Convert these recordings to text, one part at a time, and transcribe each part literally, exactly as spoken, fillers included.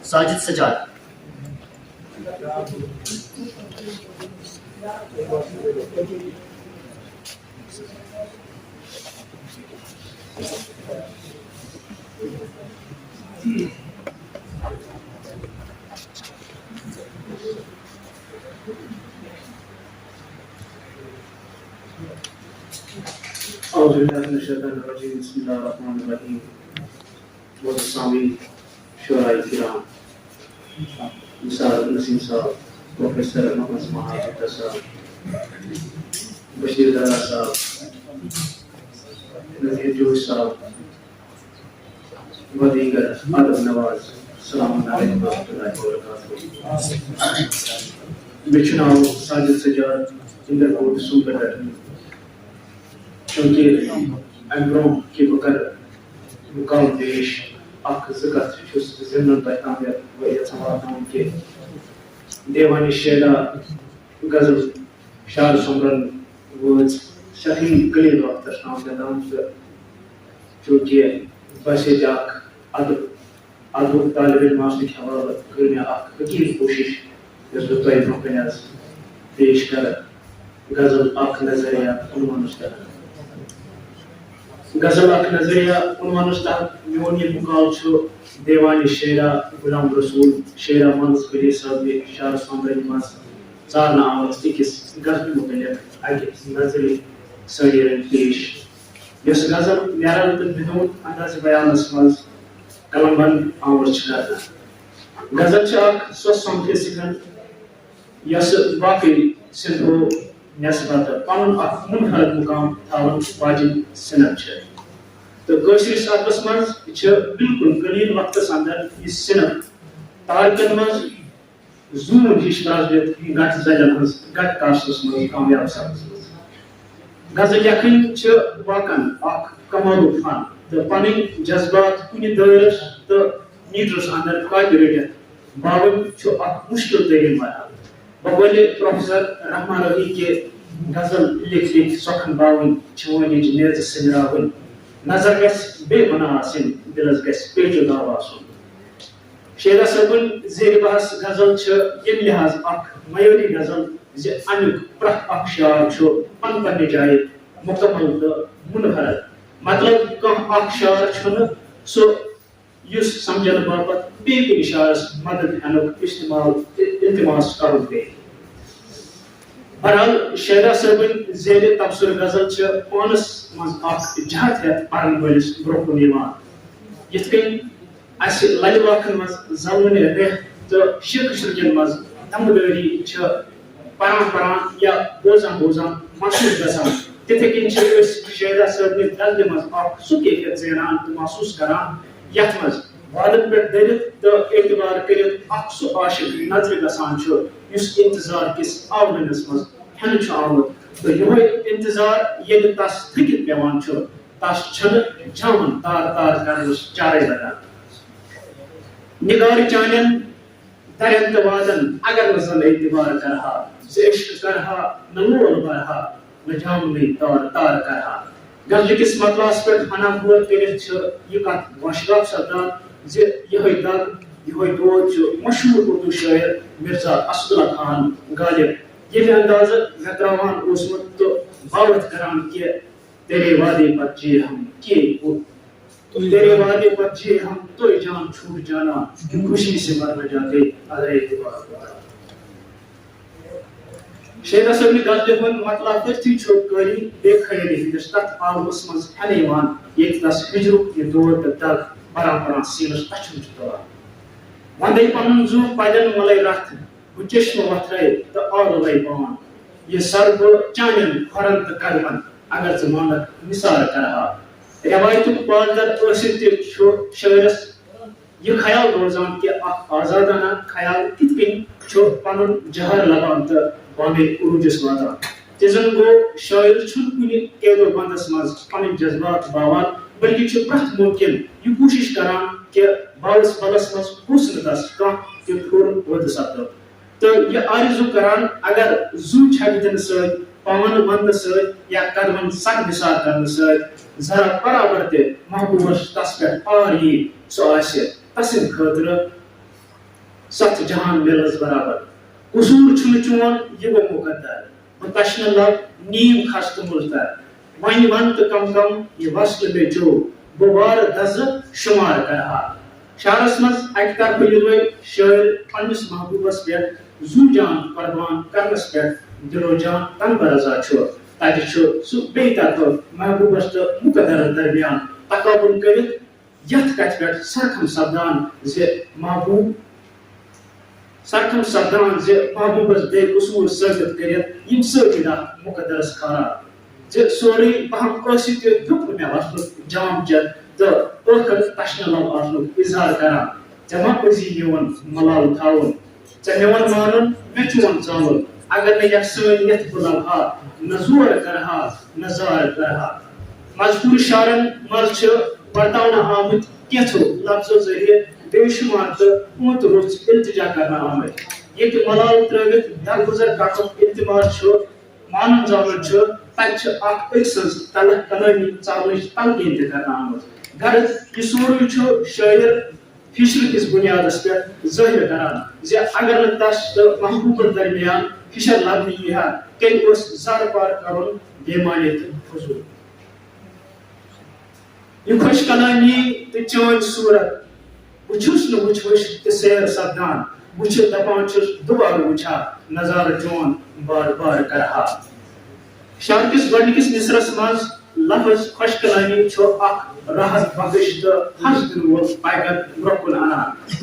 ساجد سجاد۔ اعوذ باللہ من الشیطان الرجیم، بسم اللہ الرحمن الرحیم۔ محترم سامعین، شعراء کرام، نثار نسیم صاحب، پروفیسر محمد زمان صاحب، بشیر دانا صاحب، نذیر جوش صاحب، و دیگر ادب نواز، السلام علیکم ورحمۃ اللہ وبرکاتہ۔ مےٚ چھُ ناو ساجد سجاد، اِندر کوٹ سُمبلہٕ پٮ۪ٹھ۔ چوٗنٛکہِ اَمہِ برٛونٛہہ کہِ بہٕ کَرٕ مُقام پیش، اَکھ زٕ کَتھٕ چھُس ضِمنَن تۄہہِ تام یَژھان واتناوُن کہِ دیوانِ شعرا غزل شعر سومبرن وٲژ سٮ۪ٹھٕے قلیل وقتس تام یوٚتام تہٕ چوٗنٛکہِ بس ییٚتہِ اکھ ادب، ادبُک طالب علم آسنہٕ کہِ حوالہٕ کٔر مےٚ اکھ حقیٖقی کوٗشِش، یۄس بہٕ تۄہہِ برٛونٛہہ کنہِ آز پیش کرٕ۔ غزل اکھ نظریہ عنوانس تحت۔ غزل اکھ نظریہ عنوانس تحت میون یہِ مقالہٕ چھُ دیوانِ شعرا غلام رسول شعرا منظ علی صٲبنہِ شعر سومبرنہِ منٛز ژارنہٕ آمٕژ أکِس غزلہِ مُتعلق اَکہِ نظرِ سٲنیرن پیش، یۄس غزل نیرن تہٕ بدون اندازِ بیانس منٛز قلم بند آمٕژ چھِ کرنہٕ۔ غزل چھِ اکھ سۄ صنفِ صفن، یۄسہٕ باقٕے صنفو نسبت پنُن اکھ منفرد مقام تھاوان واجِنۍ صنف چھِ۔ تہٕ کٲشرِس ادبس منٛز چھِ بالکل قلیل وقتس اندر یہِ صنف تارکن منٛز زوٗن ہِش ترٛزٕ دِتھ گٹہٕ زلٮ۪ن ہٕنٛز گٹہٕ کاسنس منٛز کامیاب سپٕزمٕژ۔ غزل لیکھٕنۍ چھِ واقعن اکھ کمالُک فن تہٕ پنٕنۍ جذبات کُنہِ دٲیرس تہٕ میٹرس اندر کاپہِ رٔٹِتھ باوٕنۍ چھُ اکھ مشکل ترین مرحلہٕ۔ بقولِ پروفیسر رحمان رٲہی کہِ غزل لیکھۍ لیکھۍ سۄکھن باوٕنۍ چھِ وٲنِج نیزٕ سٔنجراوٕنۍ۔ نظر گژھِ بے گناہ آسٕنۍ، دلس گژھِ پیچو داو آسُن۔ شیدا صٲبٕنۍ زیرِ بحث غزل چھِ ییٚمہِ لحاظ اکھ معیٲری غزل زِ امیُک پرٛٮ۪تھ اکھ شعر چھُ پننہِ پننہِ جایہِ مکمل تہٕ منفرد۔ مطلب، کانٛہہ اکھ شعر چھُنہٕ سُہ یُس سمجھنہٕ باپتھ بیٚیہِ کُنہِ شعرس مدد ہٮ۪نُک استعمال تہٕ التماس کرُن پیٚیہِ۔ بہرحال، شیدا صٲبٕنۍ زیرِ تبصرٕ غزل چھِ پانس منٛز اکھ جہت ہٮ۪تھ پرن وٲلِس برونٛہہ کُن یِوان۔ یِتھ کٔنۍ اسہِ للہِ واکھن منٛز زلوٕنہِ ریٚہہ تہٕ شیخ شرکن منٛز دمہٕ دٲری چھِ پران پران یا بوزان بوزان محسوٗس گژھان، تِتھے کٔنۍ چھِ أسۍ شیدا صٲبنہِ غزلہِ منٛز اکھ سُہ کیفیت زینان تہٕ محسوٗس کران، یتھ منٛز وادن پٮ۪ٹھ دٔرِتھ تہٕ اعتبار کٔرِتھ اکھ سُہ عاشق نظرِ گژھان چھُ، یُس انتظار کِس آوٕنس منٛز ہٮ۪نہٕ چھُ آمُت، تہٕ یِہوٚے انتظار ییٚلہِ تس تھٔکِتھ پٮ۪وان چھُ، تس چھنہٕ جامن تار تار کرنس چارے لگان۔ نگارِ چانٮ۪ن درٮ۪ن تہٕ وادن اگر نہٕ زن اعتبار کرہا، زِ عشق کرہا نہٕ لول برہا، نہٕ جامنٕے تار تار کرہا۔ غزلہِ کِس مقلس پٮ۪ٹھ ہنا ہور کٔرِتھ چھِ یہِ کتھ واشگاف سپدان زِ یِہوٚے دگ، یِہوٚے دود چھُ مشہوٗر اردو شٲعر مرزا اسداللہ خان غالب ییٚمہِ اندازٕ وٮ۪تراوان اوسمُت تہٕ باوتھ کران کہِ تیرے وعدے پر جیے ہم کیے، تیرے وعدے پر جیے ہم، تو جان چھوٹ جانا، خوشی سے مر نہ جاتے، ادائے دیوار ہوتا۔ شیدا صٲبنہِ غزلہِ ہُنٛد مطلب تٔتھی چھُ قٲری بے خیٲلی ہٕنٛدِس تتھ عالمس منٛز ہٮ۪نہٕ یِوان، ییٚتہِ تس ہجرُک یہِ دود تہٕ دگ بران بران سیٖنس تچھُن چھُ تُلان۔ وندے پنُن زُو پدٮ۪ن ملے رتھ، بہٕ چشمہٕ وتھرے تہٕ آلہٕ لے پان۔ یہِ سر بہٕ چانٮ۪ن کھۄرن تہٕ قدمن، اگر ژٕ مانکھ نثار کرہا۔ رٮ۪وایتُک پاسدر ٲسِتھ تہِ چھُ شٲعرس یہِ خیال روزان کہِ اکھ آزادانہ خیال کِتھ کٔنۍ چھُ پنُن جہر لبان تہٕ پانے عروجس واتان۔ تہِ زن گوٚو، شٲعر چھُنہٕ کُنہِ قید و بندس منٛز پنٕنۍ جذبات باوان، بلکہِ چھُ پرٛٮ۪تھ ممکن یہِ کوٗشش کران کہِ باوس بلس منٛز گوٚژھ نہٕ تس کانٛہہ تہِ پھُر پٲدٕ سپدُن۔ تہٕ یہِ آرزو کران، اگر زُو چھکہِ دِنہٕ سۭتۍ، پاون وننہٕ سۭتۍ یا قدمن سر نثار کرنہٕ سۭتۍ ذرا برابر تہِ محبوبس تس پٮ۪ٹھ عار یی، سُہ آسہِ تسٕنٛدِ خٲطرٕ ستھ جہان مِلس برابر۔ قصوٗر چھُنہٕ چون، یہِ گوٚو مُقدر۔ بہٕ تشنہٕ لب نیم خستہٕ مُلتر۔ وۄنۍ ون تہٕ کم کم یہِ وصل مےٚ چیوٚو۔ بہٕ وارٕ دزٕ شُمار کرٕ ہا۔ شعرس منٛز اکہِ طرفہٕ یِلوے شٲعر پننِس محبوبس پٮ۪ٹھ زُو جان قربان کرنس پٮ۪ٹھ دِلو جان تنبہ رضا چھُ، تتہِ چھُ سُہ بیٚیہِ طرفہٕ محبوبس تہٕ مُقدرس درمیان تقابل کٔرِتھ یتھ کتھِ پٮ۪ٹھ سرخم سپدان زِ محبوب سرخم سپدان زِ محبوبس بے قصوٗر ثٲبت کٔرِتھ یِم سٲری راتھ مُقدرس خارا زِ سورُے بہم ٲسِتھ تہِ ہیوٚک نہٕ مےٚ وۄتھنُک جام چٮ۪تھ تہٕ ٲخٕر تشنہٕ لب آسنُک اظہار کران۔ ژےٚ ما پزی میون ملال تھاوُن؟ ژےٚ میون مانُن، مےٚ چون ژالُن۔ اگر نہٕ یکسٲنیت بہٕ لبہٕ ہا، نہ زور کرٕ ہا، نہ زار کرٕ ہا۔ مذکور شعرن منٛز چھِ ورتاونہٕ آمٕتۍ کینٛژھو لفظو ذٔریعہٕ بے شمار تہٕ اونٛت روٚژھ التجا کرنہٕ آمٕتۍ۔ ییٚتہِ ملال ترٲوِتھ درگُزر کرنُک التماس چھُ مانُن زانُن چھُ، تتہِ چھِ اکھ أکۍ سٕنٛز تلخ کلٲمی ژالنٕچ تلقین تہِ کرنہٕ آمٕژ۔ غرض، یہِ سورُے چھُ شٲعر ہِشرٕ کِس بُنیادس پٮ۪ٹھ ظٲہِر کران زِ اگر نہٕ تس تہٕ محبوبس درمیان ہِشر لبنہٕ یی ہا، تیٚلہِ اوس زارٕ پار کرُن بے معنی تہٕ فضوٗل۔ یہِ خۄش کلٲمی تہٕ چٲنۍ صوٗرت، بہٕ چھُس نہٕ وٕچھ وٕچھ تہٕ سیر سپدان، بہٕ چھُس دپان چھُس دُبارٕ وٕچھا، نظارٕ چون بار بار کرہا۔ شعر کِس گۄڈٕنِکِس مصرعس منٛز لفظ خۄش کلٲمی چھُ اکھ راحت بخش تہٕ ہرش دِنہٕ وول پیغام برٛونٛہہ کُن انان۔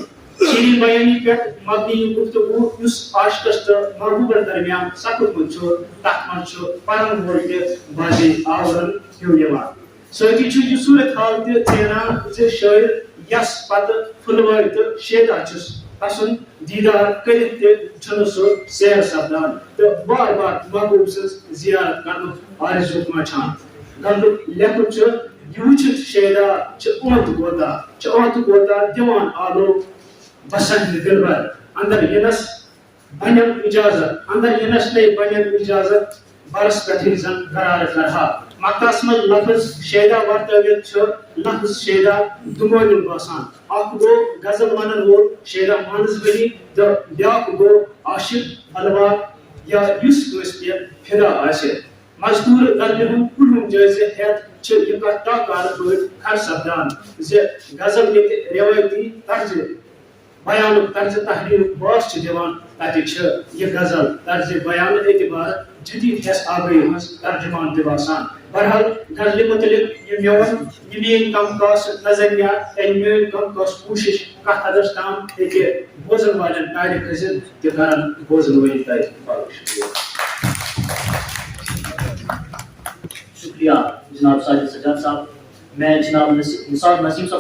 شیرین بیانی پٮ۪ٹھ مبنی یہِ گفتگو یُس عاشقس تہٕ محبوبس درمیان سپُدمُت چھُ، تتھ منٛز چھُ پرن وول تہِ بازے آورن ہیوٗ یِوان۔ سۭتی چھُ یہِ صورت حال تہِ ژینان زِ شٲعر یس پتہٕ پھُلوٲرۍ تہٕ شیدا چھُس، تسُنٛد دیدار کٔرِتھ تہِ چھُنہٕ سُہ سیر سپدان تہٕ بار بار محبوب سٕنٛز زیارت کرنُک آرزو کانچھان۔ غزلُک لیکھُن چھُ، یہِ وٕچھِتھ شیدا چھِ اونٛت گوتا، چھِ اونٛت گوتا دِوان آلو بسنٛد دلبر۔ اندر یِنس بنٮ۪م اجازت، اندر یِنس نے بنٮ۪م اجازت، برس پٮ۪ٹھٕے زن قرار کرہا۔ مقطعس منٛز لفظ شیدا ورتٲوِتھ چھُ لفظ شیدا دُمٲنیُل باسان۔ اکھ گوٚو غزل ونن وول شیدا مانزبلی تہٕ بیاکھ گوٚو عاشق بلوا یا یُس کٲنٛسہِ پٮ۪ٹھ فدا آسہِ۔ مذکور غزلہِ ہُنٛد کُلہُم جٲیزٕ ہٮ۪تھ چھِ یہِ کتھ ٹاکارٕ پٲٹھۍ کھڑ سپدان زِ غزل ییٚتہِ رٮ۪وٲیتی طرزِ بیانُک طرزِ تحریرُک باس چھِ دِوان، تَتہِ چھِ یہِ غزل طرزِ بیان اعتبار جدید حیث آگٲہی ہٕنٛز ترجمان تہِ باسان۔ بہرحال، غزلہِ مُتعلق یہِ میون، یہِ میٲنۍ کم کاس نظریہ، یعنی میٲنۍ کم کاس کوٗشش کتھ حدس تام ہیٚکہِ بوزن والٮ۪ن ٹارِ کھٔسِتھ تہٕ کرن بوزن وٲلۍ تہِ۔ باقٕے شُکریہ۔ شُکریہ جناب ساجد سجاد صاحب۔ میں جناب نصیر، نثار نسیم صاحب